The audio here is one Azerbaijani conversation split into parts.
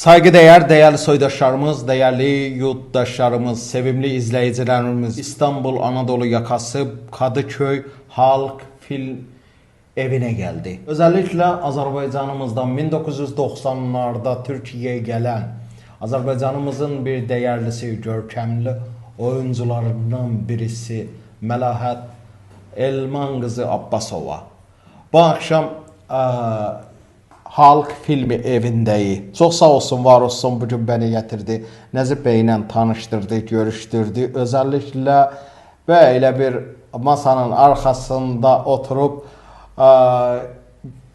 Saygıdeğer değerli soydaşlarımız, değerli yurttaşlarımız, sevimli izleyicilerimiz, İstanbul Anadolu yakası Kadıköy Halk Film Evine geldi. Özellikle Azerbaycanımızdan 1990'larda Türkiye'ye gelen Azerbaycanımızın bir değerlisi, görkemli oyuncularından birisi Məlahət Elman qızı Abbasova. Bu akşam Halk Filmi evindəyik. Çox sağ olsun, var olsun bugün beni getirdi. Nəcib bəy ilə tanışdırdı, görüşdürdü. Özellikle böyle bir masanın arkasında oturup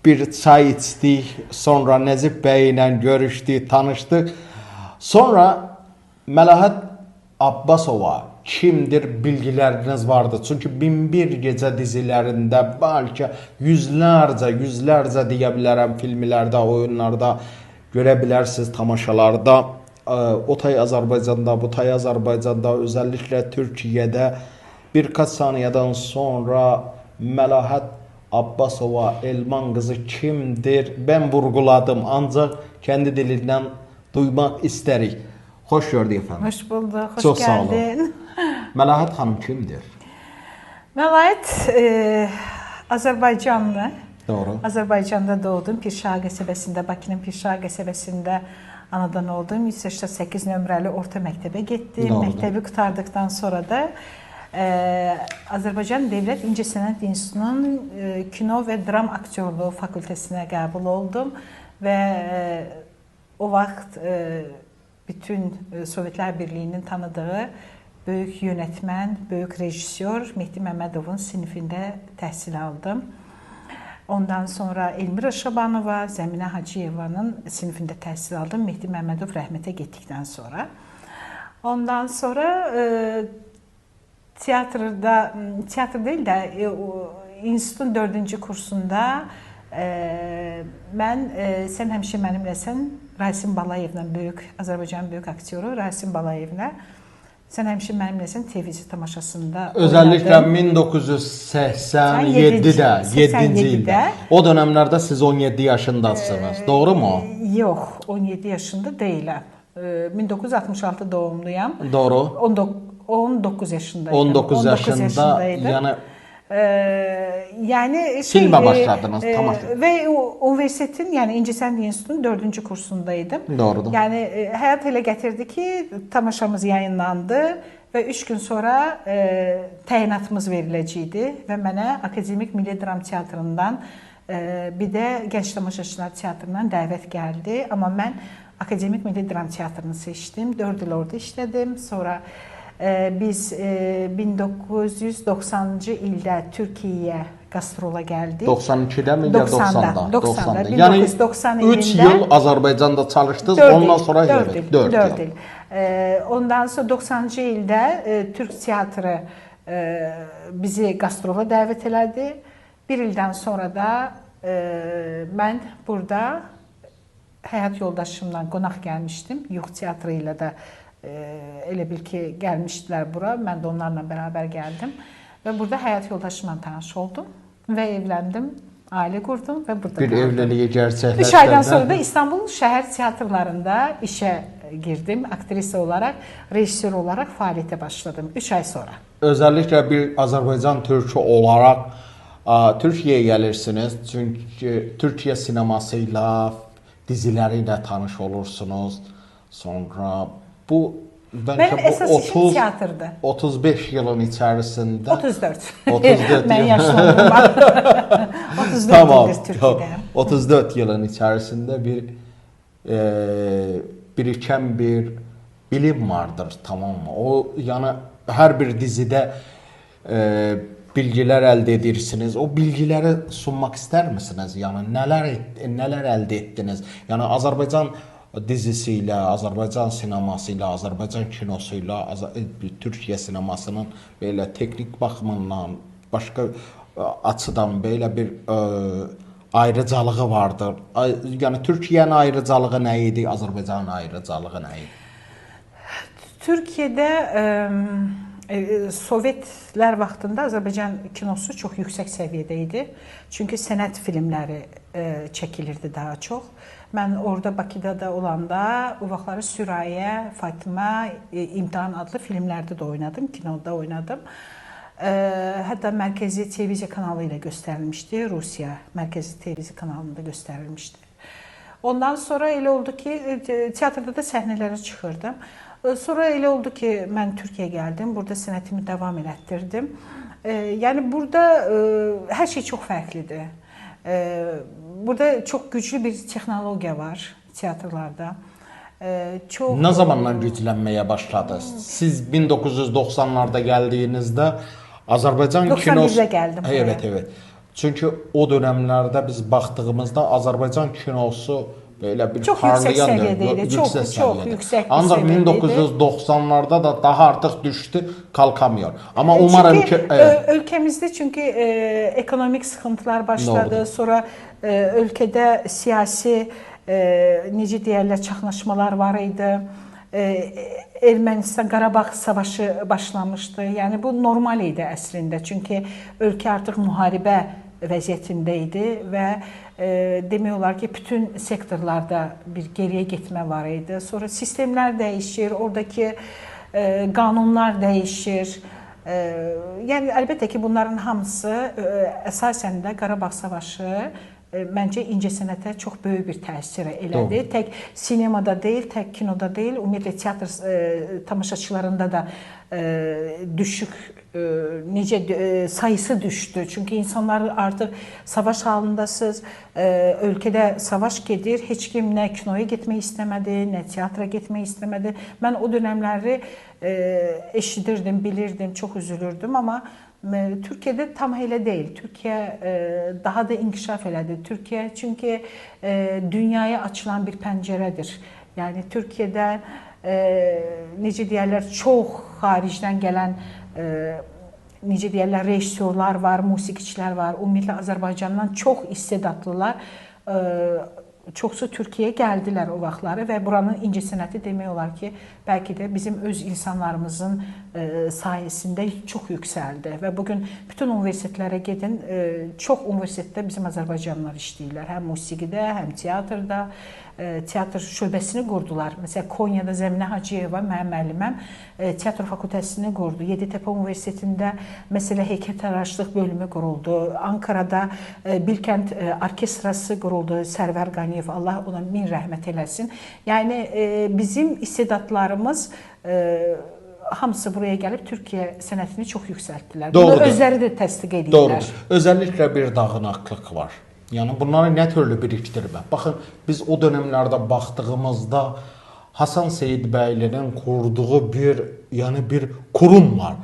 bir çay içtik. Sonra Nəcib bəy ilə görüşdük, tanışdık. Sonra Məlahət Abbasova kimdir bilgiləriniz vardı. Çünki Binbir Gecə dizilərində bəlkə yüzlərcə, yüzlərcə deyə bilərəm filmlərdə, oyunlarda görə bilərsiniz, tamaşalarda. O tay Azərbaycanda, bu tay Azərbaycanda, özellikle Türkiye'de birkaç saniyeden sonra Məlahət Abbasova Elman qızı kimdir? Ben vurguladım ancaq kendi dilinden duymak isterik. Hoş gördük efendim. Hoş bulduk, hoş Çok sağ olun. Geldin. Məlahət xanım kimdir? Məlahət Azərbaycanlı. Doğru. Azərbaycanda doğdum. Pirşağı qəsəbəsində, Bakının Pirşağı qəsəbəsində anadan oldum. 188 nömrəli orta məktəbə getdim. Doğrudur. Məktəbi qurtardıqdan sonra da Azərbaycan Dövlət İncəsənət İnstitutunun kino və dram aktyorluğu fakültəsinə qəbul oldum və o vaxt bütün Sovetlər Birliyinin tanıdığı böyük yönetmən, böyük rejissor Mehdi Məmmədovun sinifində təhsil aldım. Ondan sonra Elmira Şabanova, Zəminə Hacıyevanın sinifində təhsil aldım. Mehdi Məmmədov rəhmətə getdikdən sonra. Ondan sonra teatrda, teatr deyil də institutun 4-cü kursunda mən Sən Həmişə Mənimləsən Rasim Balayevlə, böyük Azərbaycanın böyük aktyoru Rasim Balayevlə Sən Həmişə Mənimləsən televizya tamaşasında Özellikle oynadım. 1987'de, 7. ildə. O dönemlerde siz 17 yaşındasınız. Doğru mu? Yox, 17 yaşında deyiləm. 1966 doğumluyam. Doğru. 19 yaşındaydım. 19 yaşında, yaşındaydım. yəni Yəni şey, Filmə başladınız, tamaşa. Və universitetin, yəni İncəsənət İnstitutunun 4-cü kursundaydım. Doğrudur. Yəni həyat elə gətirdi ki, tamaşamız yayınlandı və 3 gün sonra təyinatımız veriləcəkdi və mənə Akademik Milli Dram Teatrından bir də Gənc Tamaşaçılar Teatrından dəvət gəldi. Amma mən Akademik Milli Dram Teatrını seçdim. 4 il orada işlədim. Sonra biz 1990-cı ildə Türkiyəyə qastrola gəldik. 92-də mi ya 90-da, 90-da? 90-da. Yəni 1990 3 ilində yıl Azərbaycanda çalışdınız, ondan sonra 4 evet, il, 4 4 il. il. Ondan sonra 90-cı ildə Türk teatrı bizi qastrola dəvət elədi. Bir ildən sonra da mən burada həyat yoldaşımla qonaq gəlmişdim. Yux teatrı ilə də elə bil ki, gəlmişdilər bura. Mən də onlarla bərabər gəldim və burada həyat yoldaşımla tanış oldum və evləndim, ailə qurdum və burada Bir qaldım. evliliyi gerçəkləşdirdi. 3 aydan sonra da İstanbul şəhər teatrlarında işə girdim. Aktrisa olaraq, rejissor olaraq fəaliyyətə başladım 3 ay sonra. Özellikle bir Azərbaycan türkü olaraq Türkiyəyə gəlirsiniz. Çünki Türkiyə sinemasıyla, diziləri ilə tanış olursunuz. Sonra bu bəlkə Mənim bu əsas işim 30 teatrdır. 35 yılın içərisində 34. 34 Mən yıl. yaşlandım. 34 Tamam. ildir Türkiyədəyəm. 34 yılın içərisində bir birikən bir bilim vardır, tamam mı? O yəni hər bir dizidə bilgilər əldə edirsiniz. O bilgiləri sunmaq istərmisiniz? Yəni nələr əldə etdiniz? Yəni Azərbaycan dizisi ilə, Azərbaycan sineması ilə, Azərbaycan kinosu ilə, Türkiyə sinemasının belə texnik baxımından, başqa açıdan belə bir ayrıcalığı vardır. Yəni Türkiyənin ayrıcalığı nə idi, Azərbaycanın ayrıcalığı nə idi? Türkiyədə Sovetlər vaxtında Azərbaycan kinosu çox yüksək səviyyədə idi. Çünki sənət filmləri çəkilirdi daha çox. Mən orada Bakıda da olanda o vaxtları Sürəya, Fatimə, İmtahan adlı filmlərdə də oynadım, kinoda oynadım. Hətta Mərkəzi televiziya kanalı ilə göstərilmişdi. Rusiya Mərkəzi televiziya kanalında göstərilmişdi. Ondan sonra elə oldu ki, teatrda da səhnələrə çıxırdım. Sonra elə oldu ki, mən Türkiyəyə gəldim. Burada sənətimi davam elətdirdim. Yəni burada hər şey çox fərqlidir. Burada çox güclü bir texnologiya var teatrlarda. Çox Nə zamandan güclənməyə başladı? Siz 1990-larda gəldiyinizdə Azərbaycan kinosu 91-də gəldim buraya. Evet, evet. Çünki o dövrlərdə biz baxdığımızda Azərbaycan kinosu belə bir Çox yüksək parlayan səviyyədə idi. Çox, yüksək çox səviyyədə. yüksək bir Ancaq səviyyədə idi. 1990-larda da daha artıq düşdü, kalkamıyor. Amma umarım Çünki, ki, evet, ölkəmizdə çünki ekonomik sıxıntılar başladı. Doğrudur. Sonra ölkədə siyasi necə deyərlər, çaxnaşmalar var idi. Ermənistan Qarabağ savaşı başlamışdı. Yəni bu normal idi əslində. Çünki ölkə artıq müharibə vəziyyətində idi və demək olar ki, bütün sektorlarda bir geriyə getmə var idi. Sonra sistemlər dəyişir, oradakı qanunlar dəyişir. Yəni əlbəttə ki, bunların hamısı əsasən də Qarabağ savaşı məncə incəsənətə çox böyük bir təsir elədi. Doğru. Tək sinemada deyil, tək kinoda deyil, ümumiyyətlə teatr tamaşaçılarında da düşük necə sayısı düşdü. Çünki insanlar artıq savaş halındasınız, ölkədə savaş gedir, heç kim nə kinoya getmək istəmədi, nə teatra getmək istəmədi. Mən o dönəmləri eşidirdim, bilirdim, çox üzülürdüm, amma Türkiyədə tam elə deyil. Türkiyə daha da inkişaf elədi. Türkiyə çünki dünyaya açılan bir pəncərədir. Yəni Türkiyədə necə deyərlər, çox xaricdən gələn necə deyərlər, rejissorlar var, musiqiçilər var. Ümumiyyətlə Azərbaycandan çox istedadlılar çoxsu Türkiyəyə gəldilər o vaxtları və buranın incəsənəti demək olar ki, bəlkə də bizim öz insanlarımızın sayəsində çox yüksəldi və bugün bütün universitetlərə gedin, çox universitetdə bizim Azərbaycanlılar işləyirlər. Həm musiqidə, həm teatrda, teatr şöbəsini qurdular. Məsələn, Konyada Zəminə Hacıyeva, mənim müəlliməm, teatr fakültəsini qurdu. Yeditepe Universitetində məsələ heykəltaraşlıq bölümü quruldu. Ankarada Bilkent orkestrası quruldu. Sərvər Qaniyev, Allah ona min rəhmət eləsin. Yəni bizim istedadlarımız hamısı buraya gəlib Türkiyə sənətini çox yüksəltdilər. Bunu Doğrudur. özləri də təsdiq edirlər. Doğrudur. Özellikle bir dağınıqlıq var. Yəni bunları nə türlü birikdirmə. Baxın, biz o dövrlərdə baxdığımızda Hasan Seyidbəylinin qurduğu bir, yəni bir kurum var.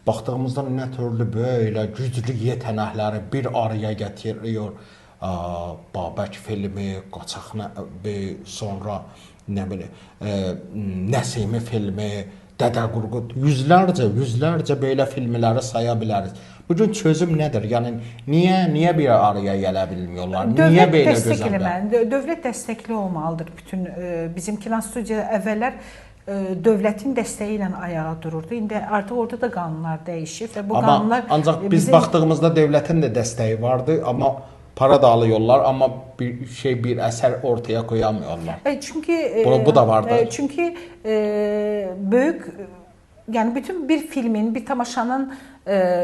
Baxdığımızda nə türlü belə güclü yetenəkləri bir araya getiriyor. Babək filmi, Qaçaq Nəbi, sonra nə bilim, Nəsimi filmi, Dədə Qorqud, yüzlərcə belə filmləri saya biləriz. Bugün çözüm nədir? Yəni niyə bir araya gələ bilmiyorlar? Niyə belə gözəl? Dövlət dəstəkli olmalıdır. Bütün bizim kino studiya əvvəllər dövlətin dəstəyi ilə ayağa dururdu. İndi artıq orada da qanunlar dəyişib və bu amma, qanunlar ancaq biz baxdığımızda dövlətin də dəstəyi vardı, amma para da alıyorlar, amma bir şey, bir əsər ortaya qoyamıyorlar. Çünki bu da vardı. Çünki böyük, yəni bütün bir filmin, bir tamaşanın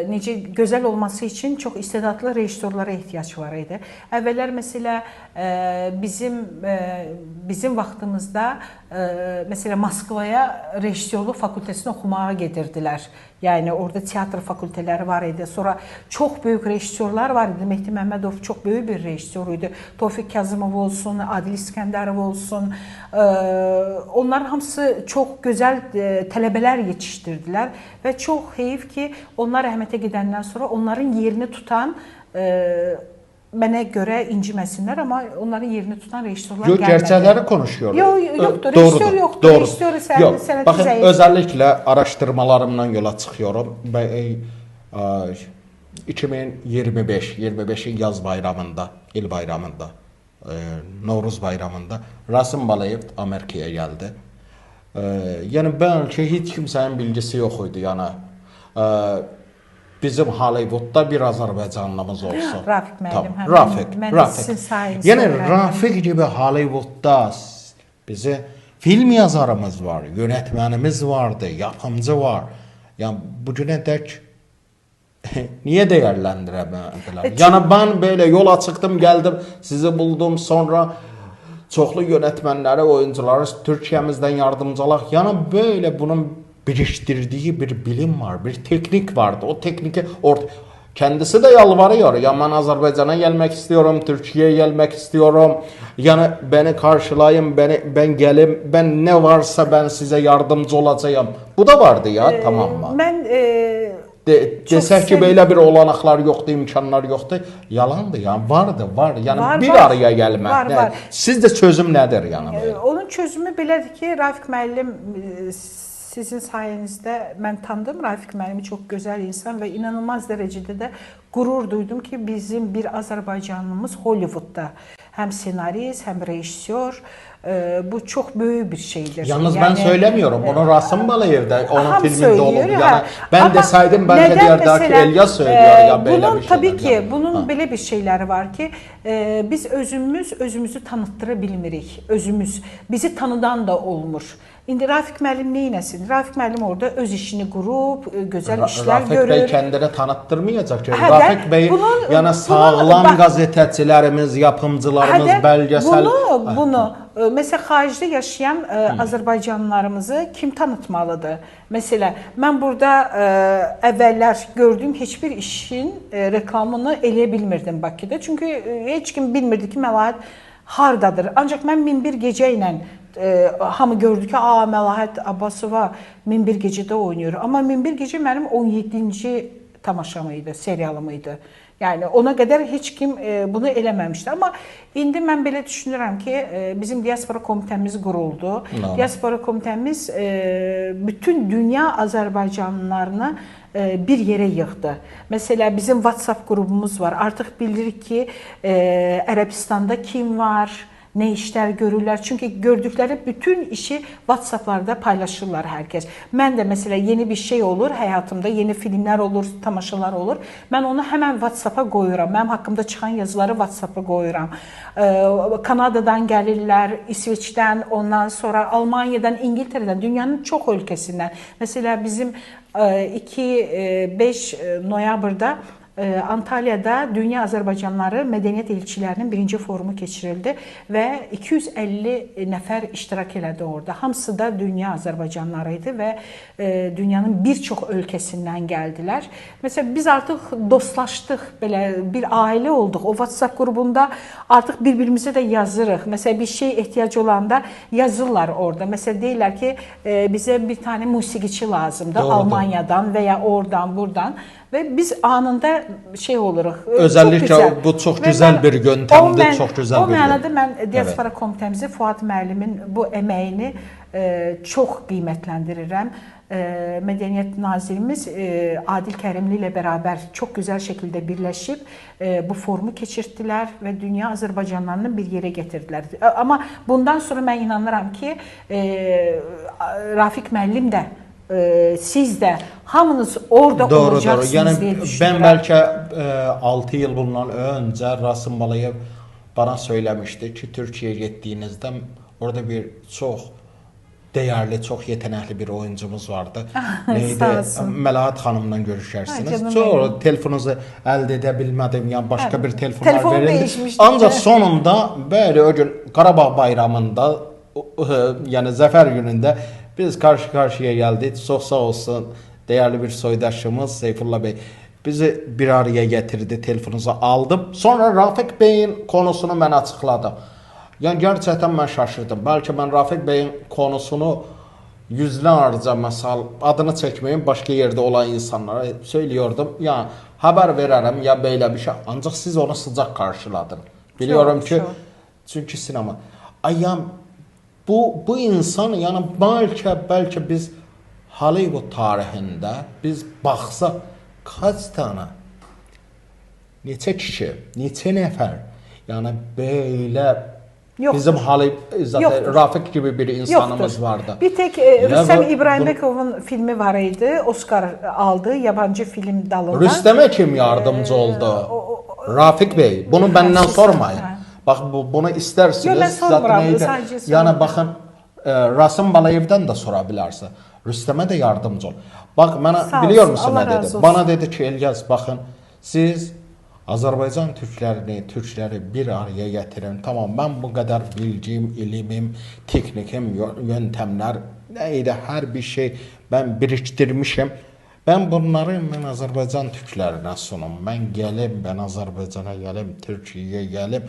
necə gözəl olması üçün çox istedadlı rejissorlara ehtiyac var idi. Əvvəllər məsələ bizim vaxtımızda məsələ Moskvaya rejissorluq fakültəsini oxumağa gedirdilər. Yəni orada teatr fakültələri var idi. Sonra çox böyük rejissorlar var idi. Mehdi Məmmədov çox böyük bir rejissor idi. Tofiq Kazımov olsun, Adil İskəndərov olsun. Onların hamısı çox gözəl tələbələr yetişdirdilər və çox heyif ki, onlar rəhmətə gedəndən sonra onların yerini tutan, mənə görə inciməsinlər, amma onların yerini tutan rejissorlar Yox, gəlmədi. Gerçəkləri konuşuyoruz. Yox, yoxdur, rejissor yoxdur. Doğrudur. Rejissor sənəti Baxın, zəifdir. Özellikle araşdırmalarımdan yola çıxıyorum. 2025, 25-in yaz bayramında, il bayramında, Novruz bayramında Rasim Balayev Amerikaya gəldi. Yəni bəlkə heç kimsenin bilgisi yox idi, yəni. bizim Hollywoodda bir Azərbaycanlımız olsun. Rafiq müəllim, hə, Rafiq, mən Rafiq. sizin sayənizdə Yəni öyrəndim. Rafiq gibi Hollywoodda bizi film yazarımız var, yönetmenimiz vardı, yapımcı var. Yəni bugünə dək niyə dəyərləndirə E, Yəni mən belə yola çıxdım, gəldim, sizi buldum, sonra çoxlu yönetmenləri, oyuncuları Türkiyəmizdən yardımcı alaq. Yəni belə bunun biriktirdiyi bir bilim var, bir teknik vardı. O tekniki kendisi de yalvarıyor. Ya ben Azerbaycan'a gelmek istiyorum, Türkiye'ye gelmek istiyorum. Yani beni karşılayın, ben gelim, ben ne varsa ben size yardımcı olacağım. Bu da vardı ya, tamam mı? Mən Desək ki, belə bir olanaqlar yoxdur, imkanlar yoxdur. Yalandır yəni, vardı, var. Yəni Var, bir var. araya gəlmək. Var, nə? var. Sizdə çözüm nədir yəni belə? Onun çözümü belədir ki, Rafiq müəllim sizin sayənizdə mən tanıdım Rafiq müəllimi, çox gözəl insan və inanılmaz dərəcədə də qürur duydum ki, bizim bir Azərbaycanlımız Hollywoodda həm senarist, həm rejissor, bu çox böyük bir şeydir. Yalnız Yəni, ben söylemiyorum. Bunu Rasim Balayev də onun filmində olub. söylüyor, Yəni hə. ben Amma desaydım bəlkə nədən deyərdi ki, məsələn, Elyas söylüyor ya belə bunun bir tabii şeylər. ki, Yəni. bunun Ha. belə bir şeyləri var ki, biz özümüz özümüzü tanıttıra bilmirik. Özümüz. Bizi tanıdan da olmur. İndi Rafiq müəllim nə etsin? Rafiq müəllim orada öz işini qurub, gözəl işlər Rafiq görür. Bey kendini tanıttırmayacak ki. Hə, Rafiq də Bey yəni sağlam bax- gazetəçilərimiz, yapımcılarımız, Hə də, belgesel Bunu mesela xaricdə yaşayan Azərbaycanlılarımızı kim tanıtmalıdır? Məsələn, mən burada əvvəllər gördüyüm heç bir işin reklamını eləyə bilmirdim Bakıda. Çünki heç kim bilmirdi ki, Məlahət hardadır. Ancaq mən 1001 gecə ilə hamı gördü ki, a Məlahət Abbasova 1001 gecədə oynayır. Amma 1001 gecə mənim 17-ci tamaşam idi, serialım idi. Yəni ona qədər heç kim bunu eləməmişdi. Amma indi mən belə düşünürəm ki, bizim diaspora komitəmiz quruldu. Doğru. Diaspora komitəmiz bütün dünya Azərbaycanlılarını bir yerə yığdı. Məsələn, bizim WhatsApp qrupumuz var. Artıq bilirik ki, Ərəbistanda kim var, nə işlər görürlər. Çünki gördükləri bütün işi WhatsApp-larda paylaşırlar hər kəs. Mən də məsələn yeni bir şey olur həyatımda, yeni filmlər olur, tamaşalar olur. Mən onu həmən WhatsApp-a qoyuram. Mənim haqqımda çıxan yazıları WhatsApp-a qoyuram. Kanadadan gəlirlər, İsveçdən, ondan sonra Almaniyadan, İngiltərədən, dünyanın çox ölkəsindən. Məsələn bizim 2-5 noyabrda Antalyada Dünya Azərbaycanlıları Mədəniyyət Elçilərinin birinci forumu keçirildi və 250 nəfər iştirak elədi orada. Hamısı da dünya Azərbaycanlıları idi və dünyanın bir çox ölkəsindən gəldilər. Məsələn, biz artıq dostlaşdıq, belə bir ailə olduq. O WhatsApp qrupunda artıq bir-birimizə də yazırıq. Məsələn, bir şey ehtiyac olanda yazırlar orada. Məsələn, deyirlər ki, bizə bir tane musiqiçi lazımdır Doğrudur. Almaniyadan və ya oradan, buradan. Və biz anında şey oluruq. Özellikle çox gözəl. bu çox Və gözəl mən- bir yöntəmdir, çox gözəl o bir mənada yöntəm. mən diaspora komitəmizi Fuad müəllimin bu əməyini çox qiymətləndirirəm. Mədəniyyət Nazirimiz Adil Kərimli ilə bərabər çox gözəl şəkildə birləşib bu forumu keçirtdilər və dünya Azərbaycanlılarını bir yerə gətirdilər. Amma bundan sonra mən inanıram ki, Rafiq müəllim də, siz də hamınız orada Doğru, doğru. olacaksınız Yəni deyə ben düşünürəm. belki 6 yıl bundan önce Rasim Balayev bana söylemişti ki Türkiye'ye gittiğinizde orada bir çok değerli, çok yetenekli bir oyuncumuz vardı. Neydi? Melahat Hanım'la görüşərsiniz. Ay, Sonra telefonunuzu əldə edə bilmədim. Yəni başqa Hə, bir telefonlar telefon verildi. dəyişmişdi. Ancaq sonunda belə o gün Qarabağ bayramında, yəni Zəfər günündə biz karşı karşıya geldik. Çox sağ olsun değerli bir soydaşımız Seyfullah Bey bizi bir araya getirdi, telefonunuzu aldım. Sonra Rafiq Bey'in konusunu mən açıqladım. Yəni gerçekten mən şaşırdım. Bəlkə mən Rafiq Bey'in konusunu yüzlerce məsəl adını çəkməyim başqa yerdə olan insanlara söylüyordum. Ya haber verərəm ya belə bir şey. Ancaq siz onu sıcaq karşıladın. Biliyorum Çox, ki, çox. çünki sinema. Ay ya bu insan yəni bəlkə biz Hollywood tarixində biz baxsaq kaç tane neçə kişi, neçə nəfər yəni belə Yoxdur. Bizim zaten Rafiq gibi bir insanımız Yoxdur. Vardı. Bir tek Rüstəm İbrahimbekovun filmi var idi. Oscar aldı yabancı film dalında. Rüstəmə kim yardımcı oldu? Rafiq Bey, bunu məndən sormayın. Hə. Bax bunu istərsiniz. Yox, mən sormuram, sadəcə sormuram. Yəni baxın, Rasim Balayevdən də sora bilərsən. Rüstəmə də yardımcı ol. Bax mənə biliyor musun nə dedi? Bana dedi ki, İlyas, baxın, siz Azərbaycan türklərini, türkləri bir araya gətirin. Tamam, mən bu qədər bilgim, ilimim, texnikim, yöntəmlər, nə idi, hər bir şey mən birikdirmişim. Mən bunları mən Azərbaycan türklərinə sunum. Mən gəlim, mən Azərbaycana gəlim, Türkiyəyə gəlim.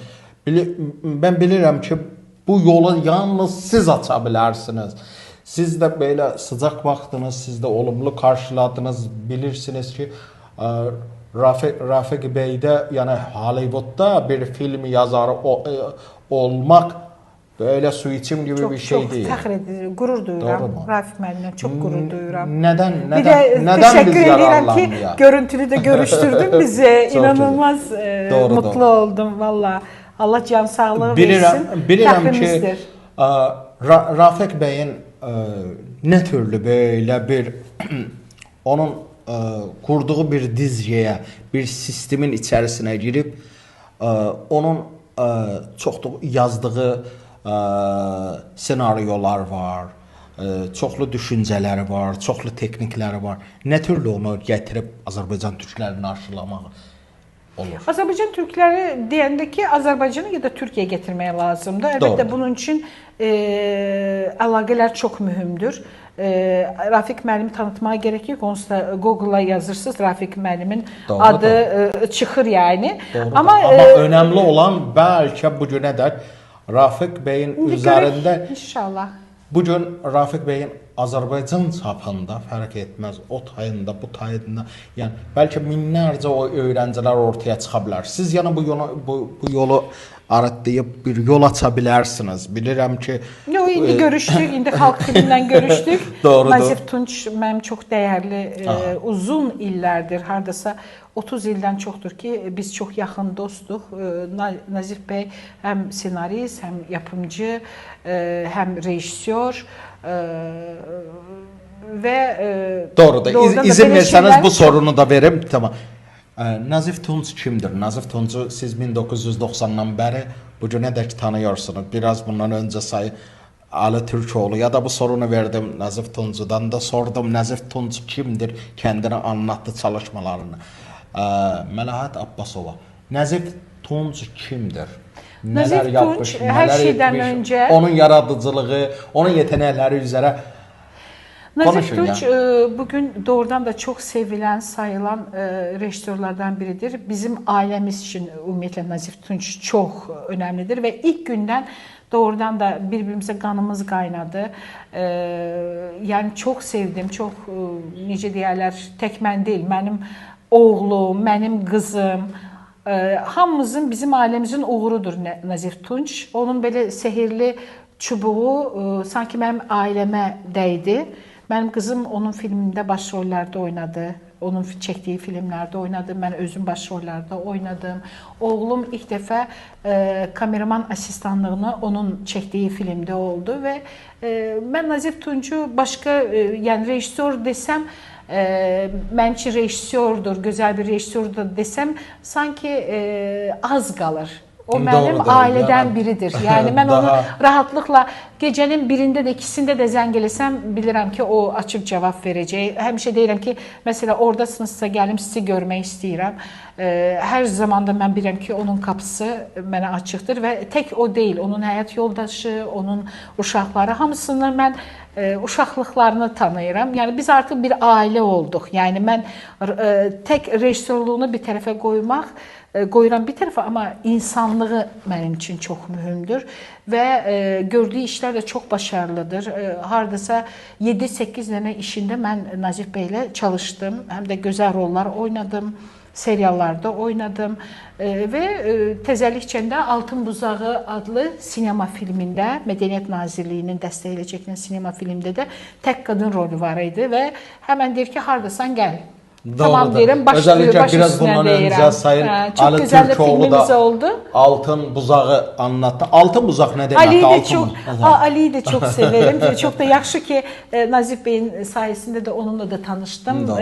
Mən bilirəm ki, bu yolu yalnız siz aça bilərsiniz. Siz də belə sıcaq baxdınız, siz də olumlu karşıladınız. Bilirsiniz ki, Rafiq Bey'də, yəni Hollywoodda bir film yazarı olmaq böyle su içim gibi çok, bir şey çok değil. Çok fəxr edilir, qürur duyuram. Rafiq müəllimlə çox qürur duyuram. Nədən bir də neden biz edirəm ki, görüntülü də görüşdürdün bizi. İnanılmaz doğru, mutlu doğru. oldum valla. Allah can sağlığı versin. Bilirəm ki, Rafiq Bey'in nə türlü böyle bir onun kurduğu bir dizgiyə, bir sistemin içərisinə girib onun çoxlu yazdığı senaryolar var, çoxlu düşüncələri var, çoxlu texnikləri var. Nə türlü onu gətirib Azərbaycan türklərini aşılamaq olur? Azərbaycan türkləri deyəndə ki, Azərbaycanı ya da Türkiyəyə gətirmək lazımdır. Əlbəttə bunun üçün əlaqələr çox mühümdür. Rafiq müəllimi tanıtmağa gerek yox. Onsuz da Google'a yazırsınız, Rafiq müəllimin adı çıxır yəni. Doğrudur. Amma önemli olan bəlkə bu günə dək Rafiq Bey'in üzərində inşallah. Bugün Rafiq Bey'in Azərbaycan çapında fərq etməz, o tayında, bu tayında, yəni bəlkə minlərcə o öğrencilər ortaya çıxa bilər. Siz yəni bu yolu aratlayıb bir yol aça bilərsiniz. Bilirəm ki... Yo, indi görüşdük, indi xalq filmindən görüşdük. Doğrudur. Nazif Tunç mənim çox dəyərli, uzun illərdir, hardasa 30 ildən çoxdur ki, biz çox yaxın dostuq. Nazif bəy həm senarist, həm yapımcı, həm rejissor və... Doğrudur. İzin versəniz bu sorunu da verim. Tamam. Nazif Tunç kimdir? Nazif Tunç'u siz 1990'dan bəri bu günə dək tanıyorsunuz. Biraz bundan öncə sayı Ali Türkoğlu ya da bu sorunu verdim Nazif Tunç'dan da sordum. Nazif Tunç kimdir? Kendini anlattı çalışmalarını. Məlahət Abbasova. Nazif Tunç kimdir? Nazif Nələr yapmış, Tunç hər nələr şeydən etmiş, öncə onun yaradıcılığı, onun yetenekləri üzərə Nazif Tunç bugün doğrudan da çox sevilən, sayılan rejissorlardan biridir. Bizim ailəmiz üçün ümumiyyətlə Nazif Tunç çox önəmlidir və ilk gündən doğrudan da bir-birimizə qanımız qaynadı. Yəni çox sevdim, çox necə deyərlər, tək mən deyil, mənim oğlum, mənim qızım, hamımızın, bizim ailəmizin uğurudur Nazif Tunç. Onun belə sehirli çubuğu sanki mənim ailəmə dəydi. Mənim qızım onun filmində baş rollərdə oynadı. Onun çəkdiyi filmlərdə oynadı. Mən özüm baş rollərdə oynadım. Oğlum ilk dəfə kameraman asistanlığını onun çəkdiyi filmdə oldu və mən Nazif Tuncu başqa, yəni rejissor desəm, mənim üçün rejissordur, gözəl bir rejissordur desəm, sanki az qalır. O mənim Doğrudur, ailədən yəni, biridir. Yəni mən onu rahatlıqla gecənin birində də, ikisində də zəng eləsəm, bilirəm ki, o açıb cavab verəcək. Həmişə deyirəm ki, məsələ oradasınızsa gəlim sizi görmək istəyirəm. Hər zaman da mən bilirəm ki, onun qapısı mənə açıqdır və tək o deyil, onun həyat yoldaşı, onun uşaqları, hamısını mən uşaqlıqlarını tanıyıram. Yəni biz artıq bir ailə olduq. Yəni mən tək rejissorluğunu bir tərəfə qoyuram bir tərəfə, amma insanlığı mənim üçün çox mühümdür və gördüyü işlər də çox başarılıdır. Hardasa 7-8 dənə işində mən Nazif bəylə çalışdım, həm də gözəl rollar oynadım, seriallarda oynadım və təzəlikcə də Altın Buzağı adlı sinema filmində, Mədəniyyət Nazirliyinin dəstəyi ilə çəkilən sinema filmində də tək qadın rolü var idi və həmən deyir ki, hardasan gəl. Tamam deyirəm, baş, Özellikle baş biraz üstünə bundan deyirəm. önce Sayın Hə, çox Ali gözəl də Türkoğlu filmimiz da oldu. Altın Buzağı anlattı. Altın Buzaq ne demekti? Ali'yi de Altın çok Buzaq. Ali'yi de çok severim. Çok da yaxşı ki Nazif Bey'in sayesinde de onunla da tanıştım. Doğru.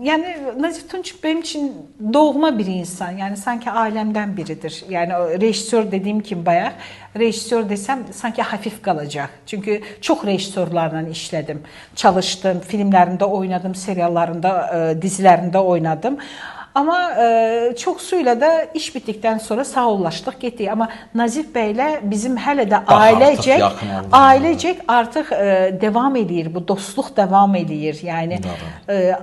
Yani Nazif Tunç benim için doğma bir insan. Yani sanki ailemden biridir. Yani o rejissör dediğim kim bayaq, rejissör desem sanki hafif kalacak. Çünkü çok rejissörlerle işledim, çalıştım, filmlerinde oynadım, seriallarında, dizilerinde oynadım. Ama çox suyla da iş bitdikdən sonra sağollaşdıq, getdik. Amma Nazif bəylə bizim hələ də Daha artıq ailəcək, yaxın oldu. ailəcək artıq devam eləyir, bu dostluq devam eləyir. Yəni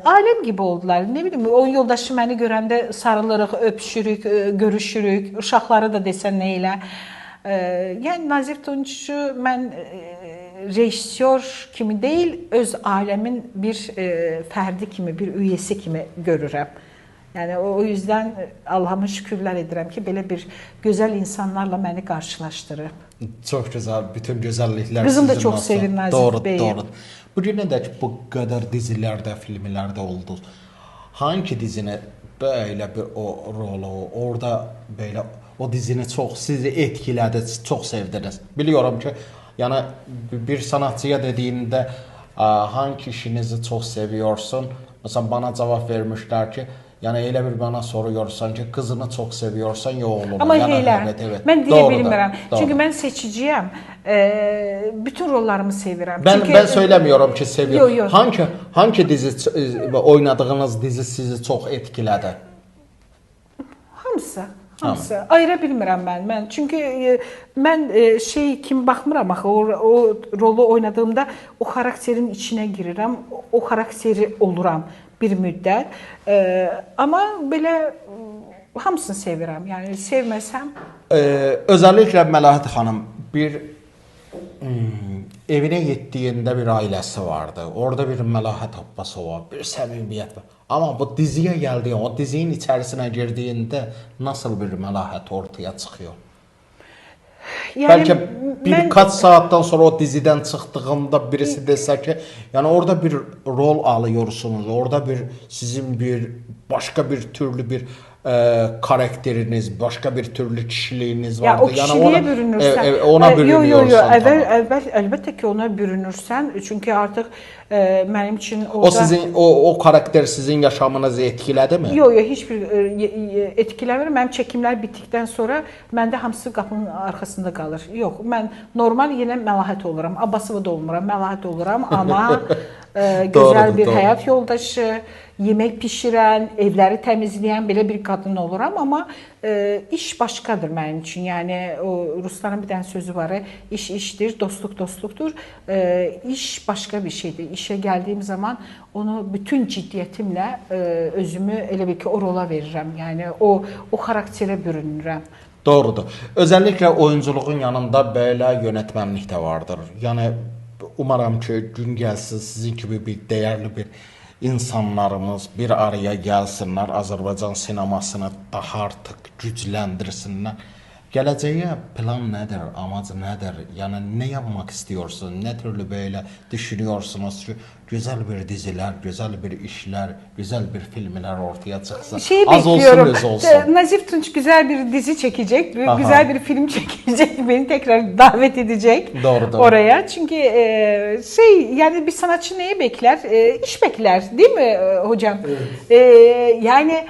ailəm gibi oldular. Nə bilim, onun yoldaşı məni görəndə sarılırıq, öpüşürük, görüşürük. Uşaqları da desən nə elə. Yəni Nazif Tunçu mən rejissör kimi deyil, öz ailəmin bir fərdi kimi, bir üyesi kimi görürəm. Yəni o yüzden Allahıma şükürlər edirəm ki, belə bir gözəl insanlarla məni qarşılaşdırıb. Çox gözəl, bütün gözəlliklər Qızım da sizin çox olsun. sevir Nazif Doğru, bəyi. doğru. Bugünədək bu qədər dizilərdə, filmlərdə oldunuz. Hangi dizini belə bir o rolu, orada belə o dizini çox sizi etkilədi, çox sevdiniz? Biliyorum ki, yəni bir sanatçıya dediyində hangi işinizi çox seviyorsun? Məsələn, bana cavab vermişlər ki, yəni elə bir bana soruyorsan ki, qızını çox seviyorsan ya oğlunu. Amma yəni, elə, evet, evet. mən deyə Doğrudur, bilmirəm. doğru. Çünki mən seçiciyəm. Bütün rollarımı sevirəm. Ben Çünki, ben söylemiyorum ki seviyorum. Yo, yo. Hangi dizi oynadığınız dizi sizi çox etkilədi? Hamısı. Hamısı. Ayıra bilmirəm mən. Mən çünki mən şey kim baxmıram axı o rolu oynadığımda o xarakterin içinə girirəm, o xarakteri oluram bir müddət. Amma belə hamısını sevirəm. Yəni sevməsəm Özellikle Məlahət xanım bir evinə getdiyində bir ailəsi vardı. Orada bir Məlahət Abbasova, bir səmimiyyət var. Amma bu diziyə gəldiyi, o dizinin içərisinə girdiyində nasıl bir Məlahət ortaya çıxıyor? Yəni Bəlkə birkaç saatdan sonra o dizidən çıxdığında birisi desə ki, yəni orada bir rol alıyorsunuz, orada bir sizin bir başqa bir türlü bir karakteriniz, başqa bir türlü kişiliyiniz Ya vardı. o kişiliğe yəni ona, bürünürsən. Ona bürünüyorsun. Yo, yo, yo. Tamam. Əlbəttə ki, ona bürünürsən. Çünki artıq mənim üçün orada O sizin o karakter sizin yaşamınızı etkilədi mi? Yo, yo, heç bir etkiləmir. Mənim çəkimlər bitdikdən sonra məndə hamısı qapının arxasında qalır. Yox, mən normal yenə Məlahət oluram. Abbasova da olmuram, Məlahət oluram, amma gözəl Doğrudur, bir doğru. həyat yoldaşı, yemək bişirən, evləri təmizləyən belə bir qadın oluram, amma iş başqadır mənim üçün. Yəni o rusların bir dənə sözü var, iş işdir, dostluq dostluqdur. İş başqa bir şeydir. İşə gəldiyim zaman onu bütün ciddiyyətimlə özümü elə bil ki, o rola verirəm. Yəni o xarakterə bürünürəm. Doğrudur. Özellikle oyunculuğun yanında belə yönetmenlik də vardır. Yəni umaram ki, gün gəlsin sizin kimi bir dəyərli bir insanlarımız bir araya gəlsinlər, Azərbaycan sinemasını daha artıq gücləndirsinlər. Gələcəyə plan nədir, amac nədir? Yəni nə yapmaq istiyorsun? Nə türlü belə düşünüyorsunuz ki, gözəl bir dizilər, gözəl bir işlər, gözəl bir filmlər ortaya çıxsın. Şeyi Az olsun, bekliyorum. öz olsun. Nazif Tunç güzel bir dizi çekecek, Aha. güzel bir film çekecek, beni tekrar davet edecek Doğru, doğru. oraya. Çünkü yani bir sanatçı neyi bekler? İş bekler, değil mi hocam? Evet. Yani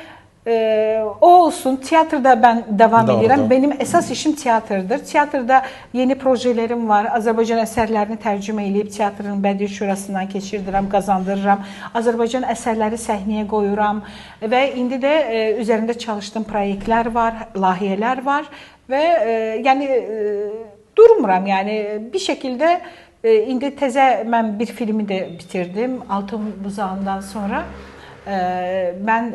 o olsun. Tiyatroda ben devam Doğru, edirəm. doğru. Benim esas işim tiyatrodur. Tiyatroda yeni projelerim var. Azərbaycan əsərlərini tərcümə eləyib teatrın Bədii Şurasından keçirdirəm, qazandırıram. Azərbaycan əsərləri səhnəyə qoyuram və indi də üzərində çalışdığım proyektlər var, layihələr var və yəni durmuram. Yəni bir şəkildə indi təzə mən bir filmi də bitirdim. Altın Buzağından sonra mən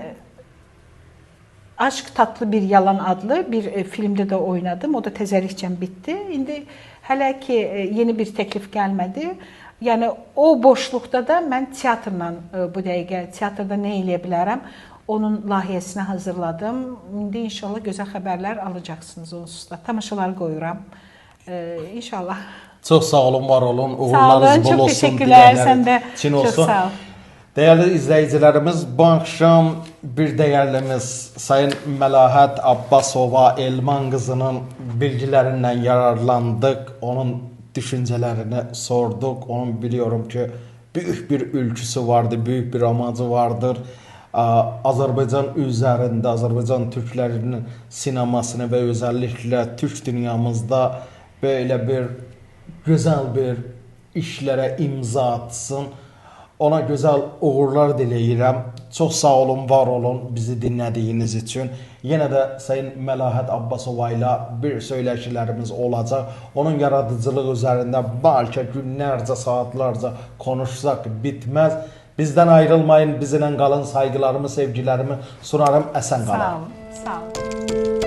Aşk Tatlı Bir Yalan adlı bir filmdə də oynadım. O da təzəlikcə bitdi. İndi hələ ki yeni bir təklif gəlmədi. Yəni o boşluqda da mən teatrla bu dəqiqə teatrda nə eləyə bilərəm? Onun layihəsini hazırladım. İndi inşallah gözəl xəbərlər alacaqsınız onsuz da. Tamaşalar qoyuram. İnşallah. Çox sağ olun, var olun. Uğurlarınız Sağ olun, bol olsun. çox təşəkkürlər. Sən də Çin çox olsun. sağ ol. Değerli izleyicilerimiz, bu akşam bir değerlimiz Sayın Məlahət Abbasova Elman qızının bilgilerinden yararlandık. Onun düşüncelerini sorduk. Onun biliyorum ki büyük bir ülküsü vardı, büyük bir amacı vardır. Azərbaycan üzərində, Azərbaycan türklərinin sinemasını və özellikle Türk dünyamızda böyle bir güzel bir işlere imza atsın. Ona gözəl uğurlar diləyirəm. Çox sağ olun, var olun bizi dinlədiyiniz üçün. Yenə də Sayın Məlahət Abbasova ilə bir söyləşilərimiz olacaq. Onun yaradıcılığı üzərində bəlkə günlərcə, saatlarca konuşsaq bitməz. Bizdən ayrılmayın, bizimlə qalın. Sayğılarımı, sevgilərimi sunarım. Əsən qalın. Sağ olun. Sağ olun.